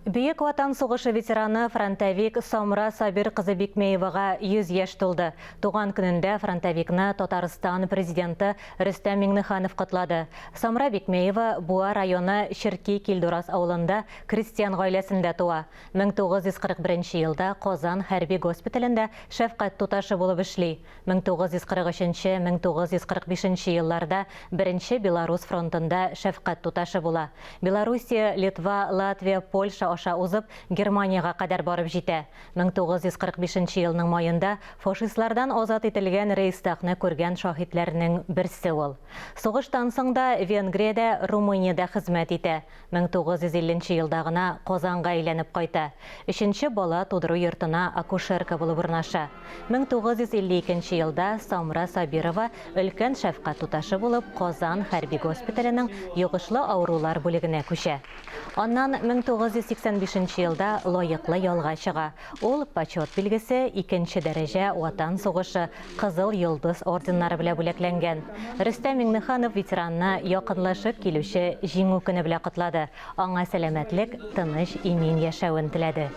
Бөек Ватан сугышы ветераны, фронтовик Самра Сабир кызы Бикмеевага 100 яшь тулды. Туган көнендә фронтовикны Татарстан Президенты Рөстәм Миңнеханов котлады. Самра Бикмеева Буа районы Черки Килдураз авылында крестьян гаиләсендә туа. 1941 елда Казан хәрби госпиталендә шәфкать туташы булып эшли. 1943-1945 елларда Беренче Белорус фронтында шәфкать туташы була. Белоруссия, Литва, Латвия, Польша аша узып, Германиягә кадәр барып җитә. 1945 елның маенда фашистлардан азат ителгән Рейхстагны күргән шаһитләрнең берсе ул. Сугыштан соң да Венгриядә, Румыниядә хезмәт итә. 1950 нче елда гына Казанга әйләнеп кайта. Өченче бала тудыру йортына акушерка булып урнаша. 1952 нче елда Самра Сабирова өлкән шәфкать туташы булып Казан хәрби госпиталенең йогышлы авырулар бүлегенә күчә. Аннан 1985 нче елда лаеклы ялга чыга. Ул Почет билгесе, икенче дәрәҗә Ватан сугышы, Кызыл Йолдыз орденнары белән бүләкләнгән. Рөстәм Миңнеханов ветеранны якынлашып килүче Җиңү көне белән котлады, аңа сәламәтлек, тыныч, имин яшәвен теләде.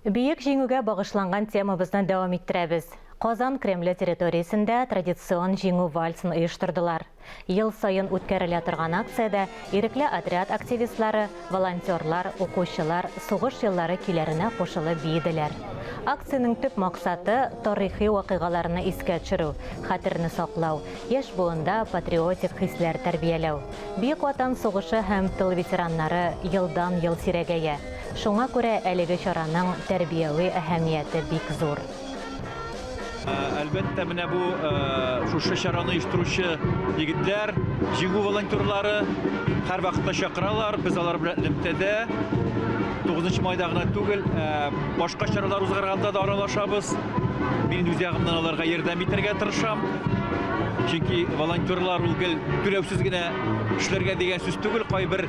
Бөек Җиңүгә багышланган темабызны дәвам иттерәбез. Казан Кремле территориясендә традицион Җиңү вальсын оештырдылар. Ел саен үткәрелә торган акциядә ирекле отряд активистлары, волонтерлар, укучылар сугыш еллары көйләренә кушылып биеделәр. Акциянең төп максаты, тарихи вакыйгаларны искә төшерү, хәтерне саклау, яшь буында патриотик хисләр тәрбияләү. Бөек Ватан сугышы һәм тыл ветераннары елдан-ел сирәгәя. Шуңа күрә әлеге чараның тәрбияви әһәмияте бик зур. Әлбәттә, менә бу шушы чараны оештыручы егетләр, Җиңү волонтерлары һәрвакытта чакыралар, без алар белән элемтәдә. 9 майда гына түгел, башка чаралар узгарганда да аралашабыз. Мин үз ягымнан аларга ярдәм итәргә тырышам. Чөнки волонтерлар ул гел түләүсез генә эшләргә дигән сүз түгел, кайбер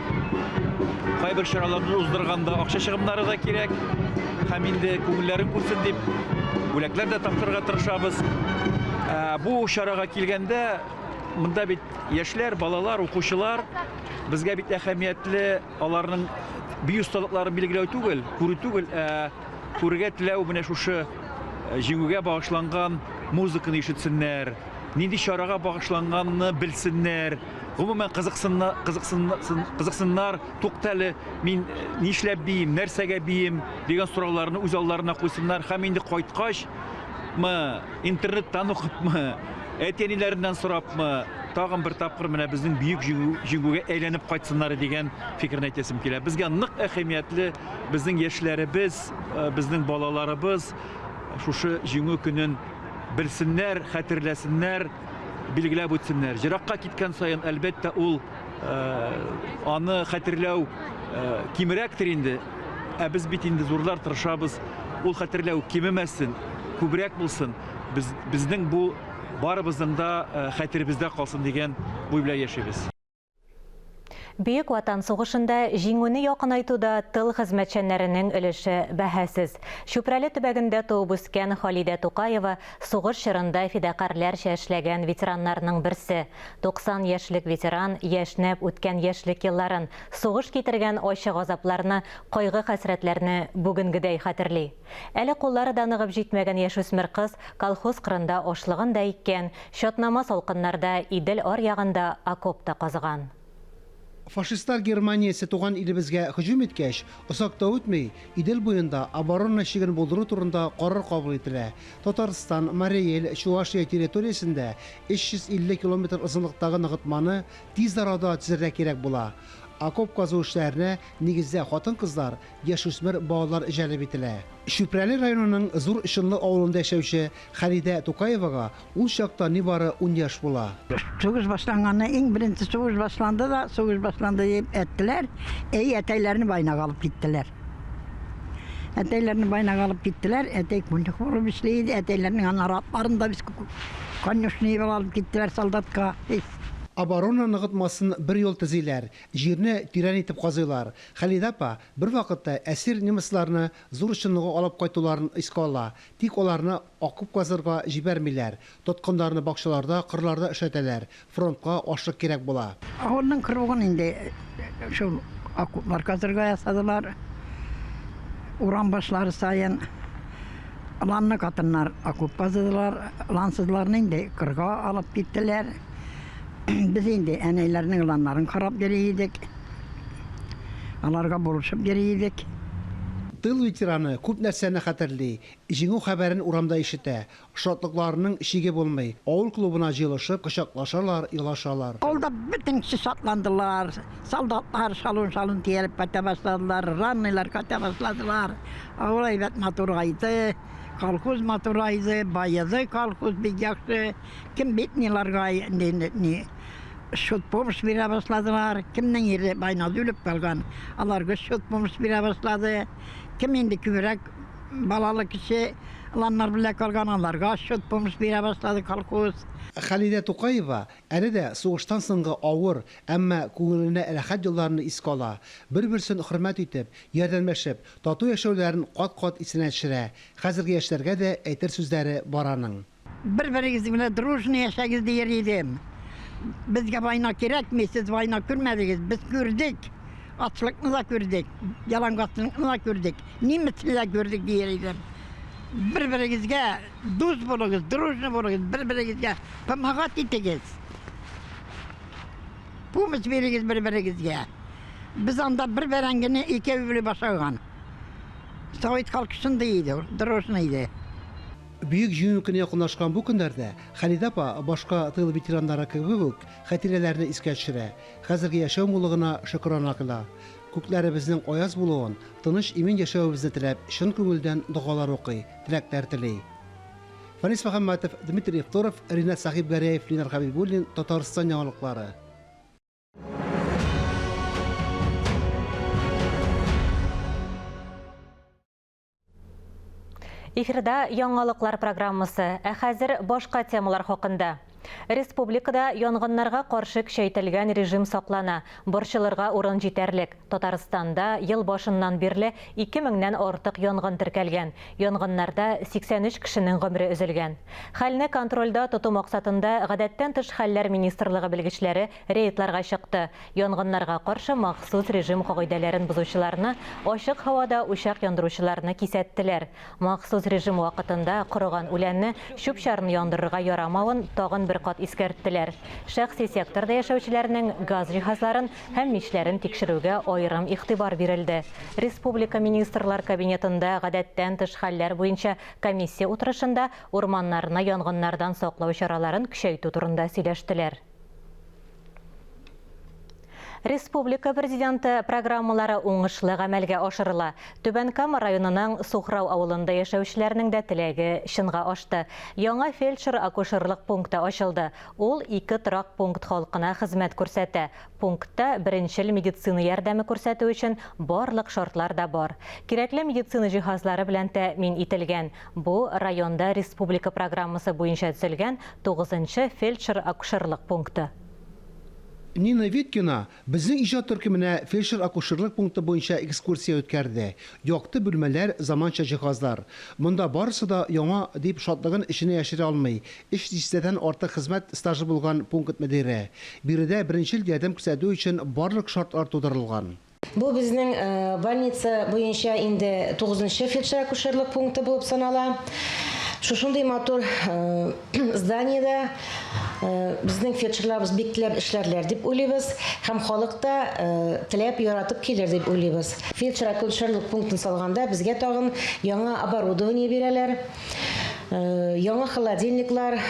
кайбер чараларны уздырганда акча чыгымнары да кирәк. Һәм инде күңелләрен күрсен дип бүләкләр дә тапшырырга тырышабыз. Ә, бу чарага килгәндә, монда бит яшьләр, балалар, укучылар, безгә бит әһәмиятле аларның бию осталыкларын билгеләү түгел, күрү түгел, ә күрергә теләү менә шушы э, җиңүгә багышланган музыканы ишетсеннәр, нинди чарага багышланганны белсеннәр, гомумән кызыксыннар, кызыксыннар, Туктале, мин нишләп биим, нәрсәгә биим дигән сорауларны үз алларына куйсыннар һәм инде кайткач мы, интернеттан укыпмы, әти-әниләреннән сорапмы, тагын бер тапкыр менә безнең бөек җиңү, җиңүгә әйләнеп кайтсыннар дигән фикерне әйтәсем килә. Безгә нык әһәмиятле безнең яшьләребез, э, безнең балаларыбыз шушы җиңү көнен белсеннәр, хәтерләсеннәр, билгеләп үтсеннәр. Еракка киткән саен, әлбәттә, ул Аны хәтерләү кимрәктер инде. Ә без бит инде зурлар тырышабыз, ул хәтерләү кимемәсен, күбрәк булсын. Без, безнең бу барыбызның да хәтеребездә калсын дигән уй белән яшибез. Бөек Ватан сугышында Җиңүне якынайтуда тыл хезмәтчәннәренең өлеше бәһасез. Чүпрәле төбәгендә туып үскән Халидә Тукаева сугыш чорында фидакарьләрчә эшләгән ветераннарның берсе. 90 яшьлек ветеран яшьнәп үткән яшьлек елларын, сугыш китергән ачы газапларны, кайгы-хәсрәтләрне бүгенгедәй хәтерли. Әле куллары да ныгып җитмәгән яшүсмер кыз колхоз кырында ашлыгын да иккән, чатнама салкыннарда Идел аръягында окоп та казыган. Фашистлар Германиясе туган илебезгә һөҗүм иткәч, озак та үтми, Идел буенда оборона чиген булдыру турында карар кабул ителә. Татарстан, Марий Эл, Чувашия территориясендә 350 километр озынлыктагы ныгытманы тиз арада төзергә кирәк була. Окоп казу эшләренә нигездә хатын-кызлар, яшүсмер балалар җәлеп ителә. Чүпрәле районының Зур Чынлы авылында яшәүче Хәлидә Тукаевага Ул чакта нибары ун яшь була. Сугыш башланганны, иң беренче сугыш башланды да, сугыш башланды дип әйттеләр. Әй, әтәйләрне войнага алып киттеләр. Әтәйләрне войнага алып киттеләр. Әтәй конюх булып эшли иде. Әтәйләрнең аннары атларын да без конюшный алып киттеләр солдатка. Оборона ныгытмасын бер юл төзиләр, җирне тирән итеп казыйлар. Хәлидә апа бервакытта әсир немецларны Зур Чынлыга алып кайтуларын искә ала. Тик аларны Окоп казырга җибәрмиләр. Тоткыннарны бакчаларда, кырларда эшләтәләр. Фронтка ашлык кирәк була. Авылның кругын инде шул Окоплар казырга ясадылар. Урам башлары саен ланны катыннар окоп казыдылар. Лансызларны инде кырга алып киттеләр. Без инде әнәйләрнең ланнарын карап йөри идек. Аларга булышып йөри идек. Тыл ветераны күп нәрсәне хәтерли. Җиңү хәбәрен урамда ишетә. Шатлыкларының чиге булмый. Авыл клубына җыелышып, кочаклашалар, елашалар. Авылда бөтен кеше шатландылар. Солдатлар шалун-шалун төялеп кайта башладылар, ранныйлар кайта башладылар. Авыл әйбәт матурайды, колхоз матурайды, баеды колхоз бик яхшы. Кем бедныйларга инде ни счет помощь бирә башладылар. Кемнең ире войнада үлеп калган, аларга счет помощь бирә башлады. Кем инде күбрәк балалы кеше ланнар белән калган, аларга счет помощь бирә башлады колхоз. Халидә Тукаева әле дә сугыштан соңгы авыр, әмма күңеленә рәхәт елларны искә ала. Бер-берсен хөрмәт итеп, ярдәмләшеп, тату яшәүләрен кат-кат исенә төшерә. Хәзерге яшьләргә дә әйтер сүзләре бар аның. Бер-берегез белән дружно яшәгез дияр идем. Безгә война кирәкми, сез война күрмәдегез, без күрдек. Ачлыкны да күрдек, ялангачлыкны да күрдек, немецны да күрдек дияр идем. Бер-берегезгә дус булыгыз, дружно булыгыз, бер-берегезгә помогать итегез. Помощь бирегез бер-берегезгә. Без анда бер бәрәңгене икәү бүлеп ашаган. Совет халкы шундый иде, дружный иде. Бөек Җиңү көне якынлашкан бу көннәрдә Хәлидә апа, башка тыл ветераннары кебек үк, хатирәләрне искә төшерә, хәзерге яшәү муллыгына шөкрана кыла. Күкләребезнең аяз булуын, тыныч-имин яшәвебезне теләп, чын күңелдән догалар укый, теләкләр тели. Фәнис Мөхәммәтов, Дмитрий Евторов, Ринат Сәхибгәрәев, Ленар Хәбибуллин, Татарстан яңалыклары. Эфирда яңалыклар программасы, ә хәзер башка темалар хакында. Республикада янгыннарга каршы көчәйтелгән режим саклана. Борчылырга урын җитәрлек. Татарстанда ел башыннан бирле 2 меңнән артык янгын теркәлгән. Янгыннарда 83 кешенең гомере өзелгән. Хәлне контрольдә тоту максатында Гадәттән тыш хәлләр министрлыгы белгечләре рейдларга чыкты. Янгыннарга каршы махсус режим кагыйдәләрен бозучыларны, ачык һавада учак яндыручыларны кисәттеләр. Махсус режим вакытында корыган үләнне, чүп-чарны яндырырга ярамавын тагын бер кат искәрттеләр. Шәхси секторда яшәүчеләрнең газ җиһазларын һәм мичләрен тикшерүгә аерым игътибар бирелде. Республика Министрлар Кабинетында гадәттән тыш хәлләр буенча комиссия утырышында урманнарны янгыннардан саклау чараларын көчәйтү турында сөйләштеләр. Республика Президенты программалары уңышлы гамәлгә ашырыла. Түбән Кама районының Сухрау авылында яшәүчеләрнең дә теләге чынга ашты. Яңа фельдшер-акушерлык пункты ачылды. Ул ике торак пункт халкына хезмәт күрсәтә. Пунктта беренчел медицина ярдәме күрсәтү өчен барлык шартлар да бар. Кирәкле медицина җиһазлары белән тәэмин ителгән. Бу, районда республика программасы буенча төзелгән тугызынчы фельдшер-акушерлык пункты. Нина Виткина безнең иҗат төркеменә фельдшер-акушерлык пункты буенча экскурсия үткәрде. Якты бүлмәләр, заманча җиһазлар. Монда барысы да яңа, дип шатлыгын эченә яшерә алмый өч дистәдән артык хезмәт стажы булган пункт мөдире. Биредә беренчел ярдәм күрсәтү өчен барлык шартлар тудырылган. Бу безнең больница буенча инде тугызынчы фельдшер-акушерлык пункты булып санала. Шушындый матур зданиедә безнең фельдшерларыбыз бик теләп эшләрләр дип уйлыйбыз һәм халык та теләп, яратып килер дип уйлыйбыз. Фельдшер-акушерлык пунктын салганда безгә тагын яңа оборудование бирәләр, яңа холодильниклар.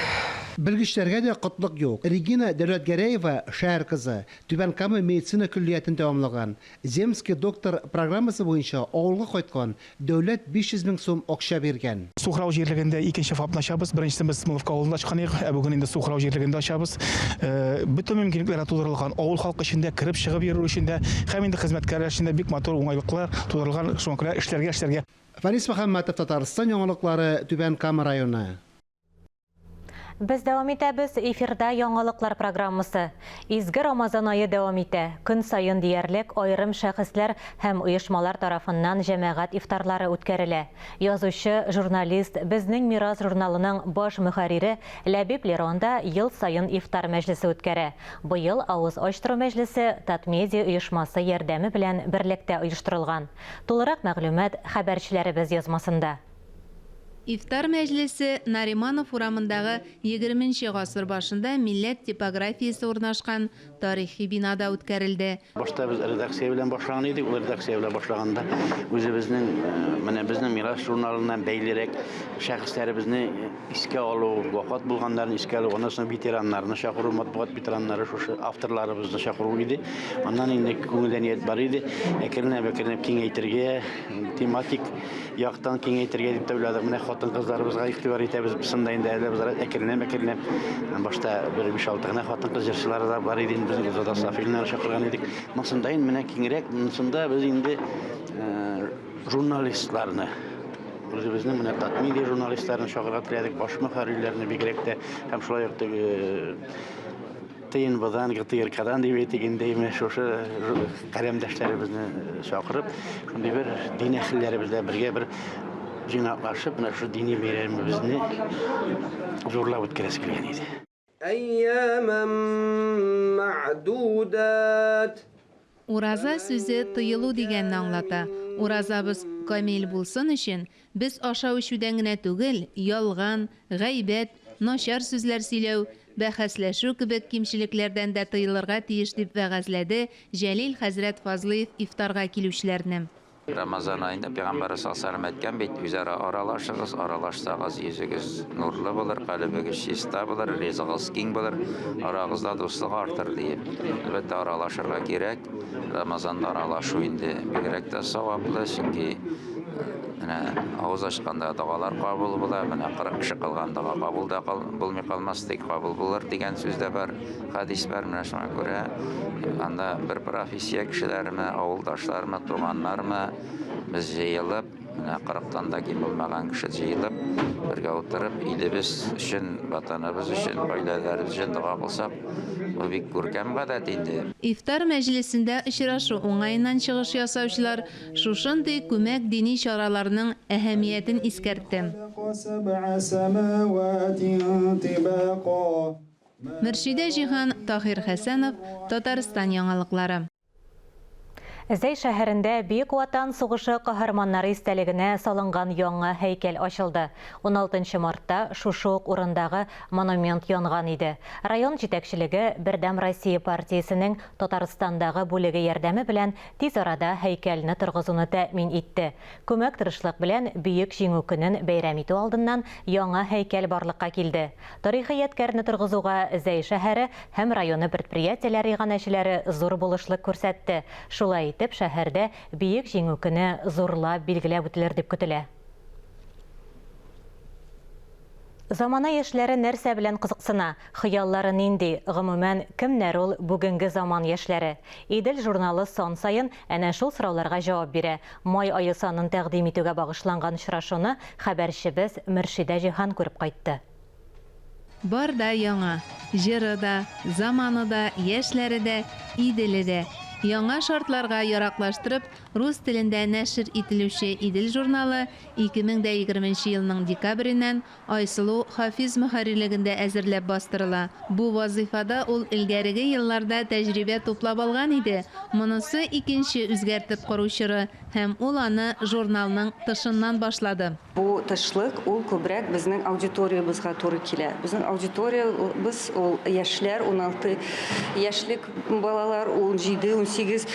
Белгечләргә дә кытлык юк. Регина Дәүләтгәрәева, шәһәр кызы, Түбән Кама медицина көллиятен тәмамлаган. Земский доктор программасы буенча авылга кайткан, дәүләт 500 мең сум акча биргән. Сухрау җирлегендә икенче ФАПны ачабыз. Беренчесен без Смоловка авылында ачкан идек, ә бүген инде Сухрау җирлегендә ачабыз. Бөтен мөмкинлекләр дә тудырылган. Авыл халкы өчен дә, кереп-чыгып йөрү өчен дә, һәм инде хезмәткәрләр өчен дә бик матур уңайлыклар тудырылган. Шуңа күрә эшләргә, эшләргә. Фәнис Мөхәммәтов, Татарстан яңалыклары, Түбән Кама районы. Без дәвам итәбез, эфирда яңалыклар программасы. Изге Рамазан ае дәвам итә. Көн саен диярлек аерым шәхесләр һәм оешмалар тарафыннан җәмәгать ифтарлары үткәрелә. Язучы, журналист, Безнең мирас журналының баш мөхәррире Ләбиб Лерон да ел саен ифтар мәҗлесе үткәрә. Быел авыз ачтыру мәҗлесе Татмедиа оешмасы ярдәме белән берлектә оештырылган. Тулырак мәгълүмат хәбәрчеләребез язмасында. Ифтар мәҗлесе Нариманов урамындагы егерменче гасыр башында Милләт типографиясе урнашкан тарихи бинада үткәрелде. Башта без редакция белән башлаган идек. Ул редакция белән башлаганда үзебезнең менә Безнең мирас журналыннан бәйлерәк шәхесләребезне искә алу, вафат булганнарын искә алу, аннан соң ветераннарны чакыру, матбугат ветераннары шушы авторларыбызны чакыру иде. Аннан инде күңелдә ният бар иде. Әкренләп-әкренләп киңәйтергә, тематик яктан киңәйтергә дип тә уйладык. Менә хатын-кызларыбызга игътибар итәбез. Бусында инде әле без әкренләп-әкренләп башта бер 5-6 гына хатын-кыз җырчылары да бар иде инде, без Гөлзада Сафинаны чакырган идек. Монсында инде менә киңрәк, монсында без инде журналистларны, үзебезнең менә Татмедиа журналистларын чакырырга теләдек, баш мөхәррирләрне бигрәк тә, һәм шулай ук теге ТНВдан, ГТРКдан дип әйтик инде, менә шушы каләмдәшләребезне чакырып, шундый бер дин әһелләре белән бергә бер җыйнаклашып, менә шушы дини бәйрәмебезне зурлап үткәрәсе килгән иде. Әййамән мәгъдүдәт. Ураза сүзе тыелу дигәнне аңлата. Уразабыз камил булсын өчен, без ашау-эчүдән генә түгел, ялган, гайбәт, начар сүзләр сөйләү, бәхәсләшү кебек кимчелекләрдән дә тыелырга тиеш, дип вәгазьләде Җәлил хәзрәт Фазлыев ифтарга килүчеләрне. Рамазан аенда Пәйгамбәребез саллаллаһу галәйһи ва сәлләм әйткән бит, үзара аралашыгыз, аралашсагыз йөзегез нурлы булыр, калебегез чиста булыр, ризыгыз киң булыр, арагызда дуслык артыр диеп. Әлбәттә, аралашырга кирәк. Рамазанда аралашу инде бигрәк тә саваплы, чөнки менә авыз ачканда догалар кабул була, менә 40 кеше кылган дога кабул да булмый калмас, тик кабул булыр дигән сүз дә бар, хәдис бар. Менә шуңа күрә анда бер профессия кешеләреме, авылдашлармы, туганнармы, без җыелып, менә кырыктан да ким булмаган кеше җыелып, бергә утырып, илебез өчен, ватаныбыз өчен, гаиләләребез өчен дога кылсак, бу бик күркәм гадәт инде. Ифтар мәҗлесендә очрашу уңаеннан чыгыш ясаучылар шушындый күмәк дини чараларның әһәмиятен искәртте. Мөршидә Җиһан, Таһир Хәсәнов, Татарстан яңалыклары. Зәй шәһәрендә Бөек Ватан сугышы каһарманнары истәлегенә салынган яңа һәйкәл ачылды. Уналтынчы мартта шушы ук урындагы монумент янган иде. Район җитәкчелеге Бердәм Россия партиясенең Татарстандагы бүлеге ярдәме белән тиз арада һәйкәлне торгызуны тәэмин итте. Күмәк тырышлык белән Бөек Җиңү көнен бәйрәм итү алдыннан яңа һәйкәл барлыкка килде. Тарихи ядкәрне торгызуга Зәй шәһәре һәм районы предприятиеләре иганәчеләре зур булышлык күрсәтте. Шулай итеп, шәһәрдә Бөек Җиңү көне зурлап билгеләп үтелер дип көтелә. Замана яшьләре нәрсә белән кызыксына, хыяллары нинди, гомумән, кемнәр ул бүгенге заман яшьләре? Идел журналы сан саен әнә шул сорауларга җавап бирә. Май ае санын тәкъдим итүгә багышланган очрашуны хәбәрчебез Мөршидә Җиһан күреп кайтты. Бар да яңа. Җыры да, заманы да, яшьләре дә, Иделе дә. Яңа шартларга яраклаштырып, рус телендә нәшер ителүче Идел журналы 2020 нче елның декабреннән Айсылу Хафиз мөхәррирлегендә әзерләп бастырыла. Бу вазыйфада ул элгәреге елларда тәҗрибә туплап алган иде, монысы икенче үзгәртеп кору чоры һәм ул аны журналның тышыннан башлады. Бу тышлык ул күбрәк безнең аудиториябезгә туры килә. Безнең аудиториябез ул яшьләр, 16 яшьлек балалар, 17, 18,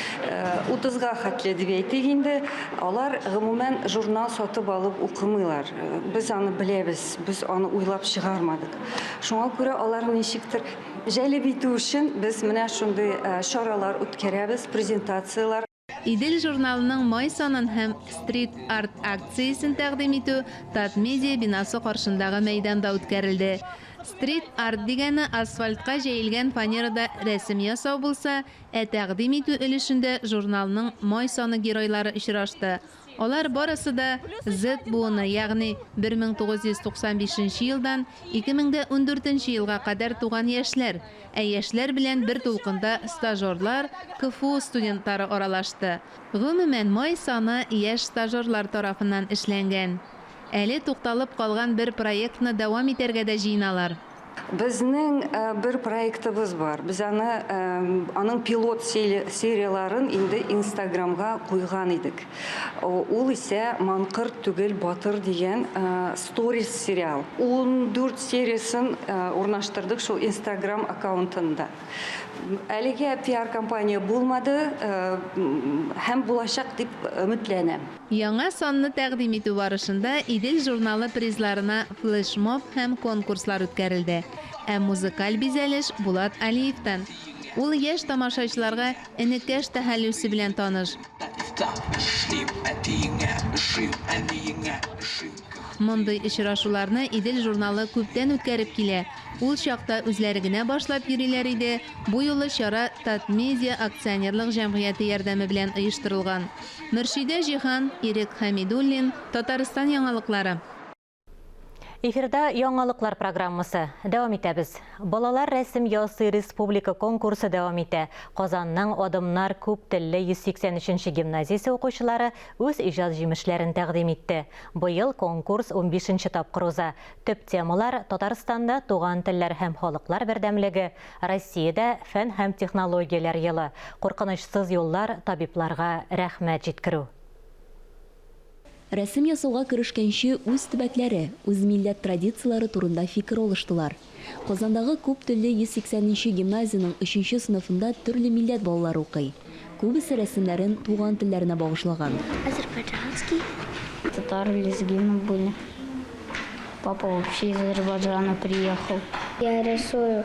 30га хәтле дип әйтик инде. Алар гомумән журнал сатып алып укымыйлар. Без аны беләбез, без аны уйлап чыгармадык. Шуңа күрә аларны ничектер җәлеп итү өчен без менә шундый чаралар үткәрәбез, презентацияләр. Идел журналының май санын һәм стрит-арт акциясен тәкъдим итү Татмедиа бинасы каршындагы мәйданда үткәрелде. Стрит-арт дигәне асфальтка җәелгән фанерада рәсем ясау булса, Ә тәкъдим итү өлешендә журналның май саны геройлары очрашты. Алар барысы да Z буыны, ягъни 1995 елдан 2014 елга кадәр туган яшьләр. Ә яшьләр белән бер дулкында стажерлар, КФУ студентлары аралашты. Гомумән, май саны яшь стажерлар тарафыннан эшләнгән. Әле тукталып калган бер проектны дәвам итәргә дә җыеналар. Безнең бер проектыбыз бар. Без аны аның пилот серияләрен инде Инстаграмга куйган идек. Ул исә Маңкырт түгел, батыр дигән сторис сериал. 14 сериясен урнаштырдык шул Инстаграм аккаунтында. Әлегә пиар-кампания булмады һәм булачак дип өметләнәм. Яңа санны тәкъдим итү барышында Идел журналы призларына флешмоб һәм конкурслар үткәрелде. Ә музыкаль бизәлеш Булат Алиевтан. Ул яшь тамашачыларга Энекәш тәхәллүсе белән таныш. Мондый очрашуларны Идел журналы күптән үткәреп килә. Ул чакта үзләре генә башлап йөриләр иде, бу юлы чара Татмедиа акционерлык җәмгыяте ярдәме белән оештырылган. Мөршидә Җиһан, Ирек Хәмидуллин, Татарстан яңалыклары. Эфирда яңалыклар программасы. Дәвам итәбез. Балалар рәсем ясый республика конкурсы дәвам итә. Казанның Адымнар күп телле 183 нче гимназиясе укучылары үз иҗат җимешләрен тәкъдим итте. Быел конкурс унбишенче тапкыр уза. Төп темалар, Татарстанда туган телләр һәм халыклар бердәмлеге, Россиядә фән һәм технологияләр елы, куркынычсыз юллар, табибларга рәхмәт җиткерү. Рәсем ясауга керешкәнче үз төбәкләре, үз милләт традицияләре турында фикер алыштылар. Казандагы күп телле 180 нче гимназиянең өченче сыйныфында төрле милләт балалары укый. Күбесе рәсемнәрен туган телләренә багышлаган. Азербайджанский. Татары, лезгины были. Папа вообще из Азербайджана приехал. Я рисую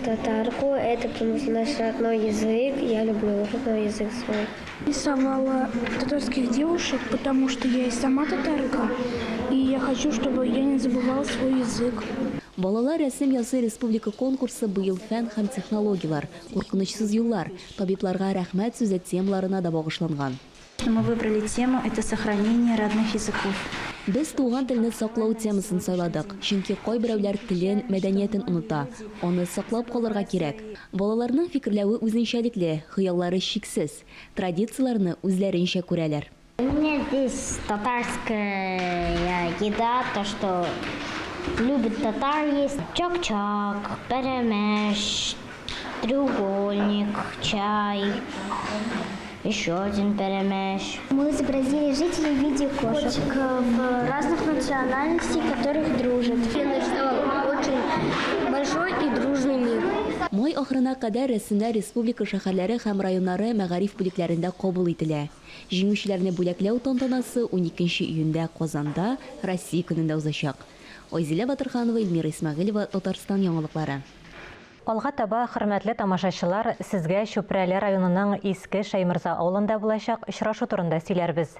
татарку, это потому что наш родной язык, я люблю родной язык свой. Рисовала татарских девушек, потому что я и сама татарка, и я хочу, чтобы я не забывала свой язык. Балалар рәсем ясый республика конкурсы быел фән һәм технологияләр, куркынычсыз юллар, табибларга рәхмәт сүзе темаларына да багышланган. Мы выбрали тему, это сохранение родных языков. Без туган телне саклау темасын сайладык, чөнки кайберәүләр телен, мәдәниятен оныта. Аны саклап калырга кирәк. Балаларның фикерләве үзенчәлекле, хыяллары чиксез. Традицияләрне үзләренчә күрәләр. У меня здесь татарская еда, то, что любит татар есть. Чак-чак, пәрәмәч, треугольник, чай, еще один пәрәмәч. Мы изобразили жителей в виде кошек разных национальностей, которых дружат. Я нарисовал очень большой и дружный мир. Май ахырына кадәр рәсемнәр республика шәһәрләре һәм районнары мәгариф бүлекләрендә кабул ителә. Җиңүчеләрне бүләкләү тантанасы уникенче июньдә Казанда, Россия көнендә узачак. Айзилә Батырханова, Эльмира Исмәгыйлева, Татарстан яңалыклары. Алга таба, хөрмәтле тамашачылар, сезгә Чүпрәле районының Иске Шәйморза авылында булачак очрашу турында сөйләрбез.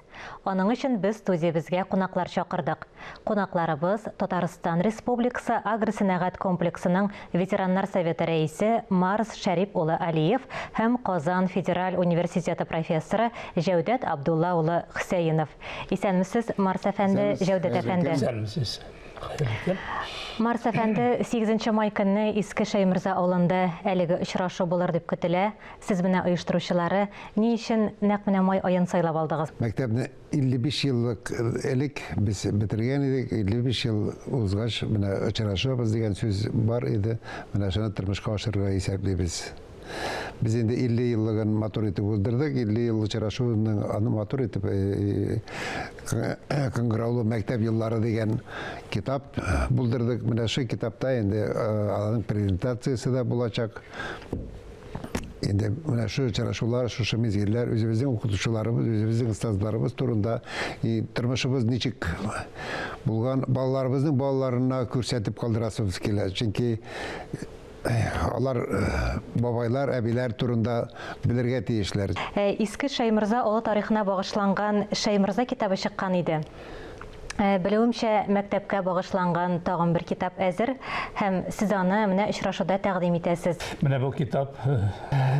Аның өчен без студиябезгә кунаклар чакырдык. Кунакларыбыз, Татарстан Республикасы агросәнәгать комплексының ветераннар советы рәисе Марс Шәрип улы Алиев һәм Казан федераль университеты профессоры Җәүдәт Абдулла улы Хөсәенов. Исәнмесез, Марс әфәнде, Җәүдәт әфәнде. Исәнмесез. Хәерле көн. Марс әфәнде, 8 май көнне Иске Шәйморза авылында әлеге очрашу булыр дип көтелә. Сез менә оештыручылары. Ни өчен нәкъ менә май аен сайлап алдыгыз? Мәктәпне 55 еллык элек без бетергән идек. 55 ел узгач, менә очрашабыз дигән сүз бар иде. Менә шуны тормышка ашырырга исәплибез. Без инде 50 еллыгын матур итеп уздырдык. 50 ел очрашуының аны матур итеп Кыңгыраулы мәктәп еллары дигән китап булдырдык. Менә шул китапта инде аның презентациясе дә булачак. Инде менә шу очрашулар, шушы мизгелләр үзебезнең укытучыларыбыз, үзебезнең остазларыбыз турында и тормышыбыз ничек булган, балаларыбызның балаларына күрсәтеп калдырасыбыз килә. Чөнки Алар бабайлар, әбиләр турында белергә тиешләр. Иске Шәйморза олы тарихына багышланган Шәйморза китабы чыккан иде. Э, белүемчә, мәктәпкә багышланган тагын бер китап әзер һәм сез аны менә очрашуда тәкъдим итәсез. Менә бу китап, э,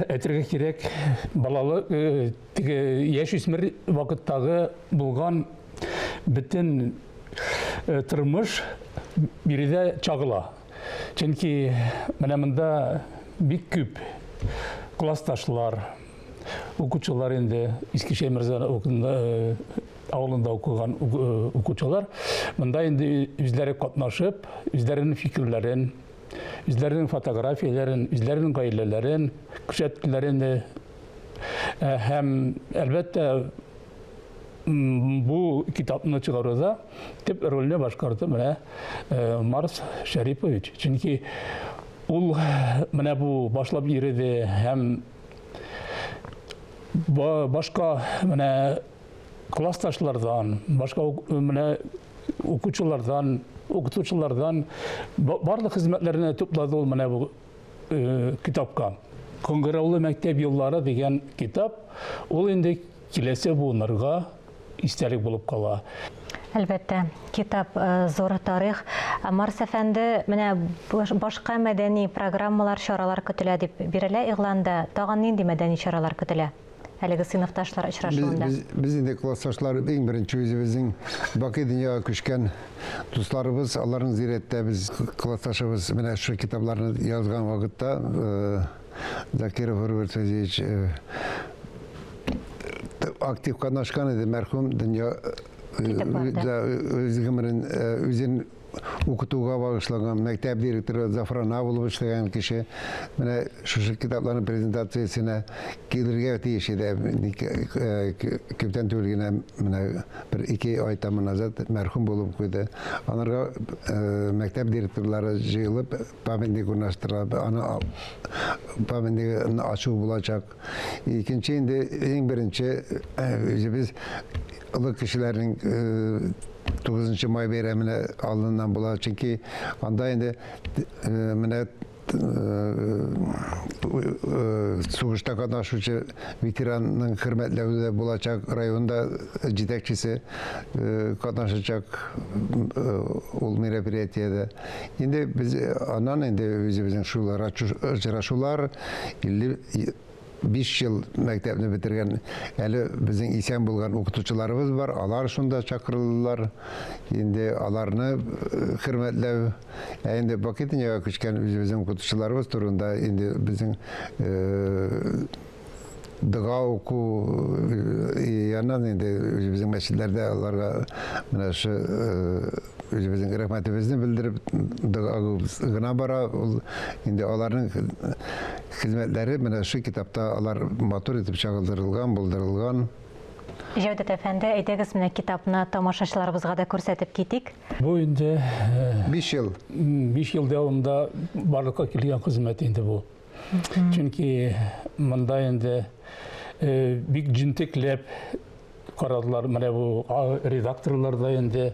әйтергә кирәк, балалы э, теге яшүсмер вакыттагы булган бөтен тормыш биредә чагыла. Чөнки менә монда бик күп классташлар, укучылар инде Иске Шәйморза авылында укыган укучылар монда инде үзләре катнашып, үзләренең фикерләрен, үзләренең фотографияләрен, үзләренең гаиләләрен күрсәттеләр инде. Һәм, әлбәттә, бу китапны чыгаруда төп рольне башкарды менә Марс Шәрипович. Чөнки ул менә бу башлап йөрде һәм башка менә классташлардан, башка менә укучылардан, укытучылардан барлык хезмәтләрне туплады ул менә бу э, китапка. Кыңгыраулы мәктәп еллары дигән китап, ул инде киләсе буыннарга истәлек булып кала. Әлбәттә, китап э, зур тарих. Марс әфәнде, менә башка мәдәни программалар, чаралар көтелә дип бирелә игъланда. Тагын нинди мәдәни чаралар көтелә? Әлеге сыйныфташлар очрашуында. Без, без инде классташлар иң беренче үзебезнең бакый дөньяга күчкән дусларыбыз, аларның зирәттә без классташыбыз менә шушы китапларны язган вакытта э, Закиров Роберт Фәзиевич э, актив катнашкан иде, мәрхүм дөнья э, үз гомерен үзен укытуга багышланган мәктәп директоры Зафрана булып эшләгән кеше менә шушы китапларның презентациясенә килергә тиеш иде. Э, күптән түгел генә менә бер ике ай таман назад мәрхүм булып куйды. Анарга э, мәктәп директорлары җыелып памятник урнаштыра, аны памятникны ачу булачак. Икенче инде иң беренче э, үзебез олы кешеләрнең 9 май бәйрәменә алдыннан була, чөнки анда инде э, менә э, э, сугышта катнашучы ветеранның хөрмәтләве дә булачак, районда җитәкчесе катнашачак ул мероприятиедә. Инде без аннан инде үзебезнең шул очрашулар 50 Биш ел мәктәпне бетергән, әле безнең исән булган укытучыларыбыз бар, алар шунда чакырылдылар. Инде аларны э, хөрмәтләү, ә инде бакый дөньяга күчкән үзебезнең укытучыларыбыз турында инде безнең э, дога уку э, яннан инде үзебезнең мәчетләрдә аларга менә шу Үзебезнең рәхмәтебезне белдереп, догабыз гына бара. Ул инде аларның хезмәтләре менә шу китапта алар матур итеп чагылдырылган, булдырылган. Җәүдәт әфәнде, әйдәгез менә китапны тамашачыларыбызга да күрсәтеп китик. Бу инде 5 ел. 5 ел дәвамында барлыкка килгән хезмәт инде бу. Чөнки монда инде бик җентекләп карадылар. Менә бу редакторлар да инде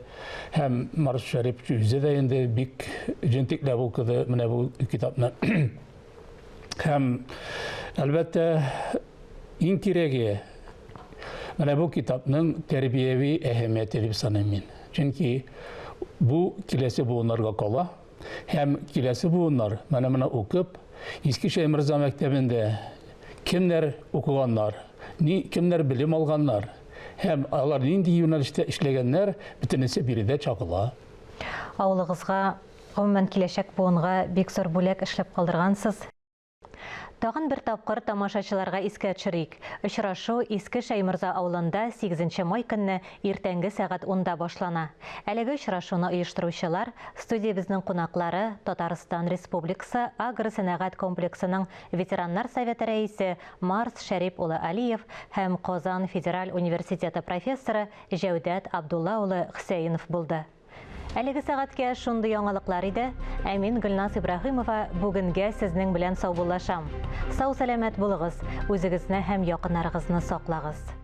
һәм Марс Шәрипович үзе дә инде бик җентекләп укыды менә бу китапны. Һәм әлбәттә иң кирәге менә бу китапның тәрбияви әһәмияте дип саныйм мин. Чөнки бу киләсе буыннарга кала. Һәм киләсе буыннар менә моны укып, Иске Шәйморза мәктәбендә кемнәр укыганнар, ни, кемнәр белем алганнар һәм алар нинди юнәлештә эшләгәннәр, бөтенесе биредә чагыла. Авылыгызга, гомумән, киләчәк буынга бик зур бүләк эшләп калдыргансыз. Тагын бер тапкыр тамашачыларга искә төшерик, очрашу Иске Шәйморза авылында сигезенче май көнне иртәнге сәгать унда башлана. Әлеге очрашуны оештыручылар, студиябезнең кунаклары, Татарстан Республикасы агросәнәгать комплексының ветераннар советы рәисе Марс Шәрип улы Алиев һәм Казан федераль университеты профессоры Җәүдәт Абдулла улы Хөсәенов булды. Әлеге сәгатькә шундый яңалыклар иде. Ә мин Гөлназ Ибраһимова бүгенгә сезнең белән саубуллашам. Сау-сәламәт булыгыз, үзегезне һәм якыннарыгызны саклагыз.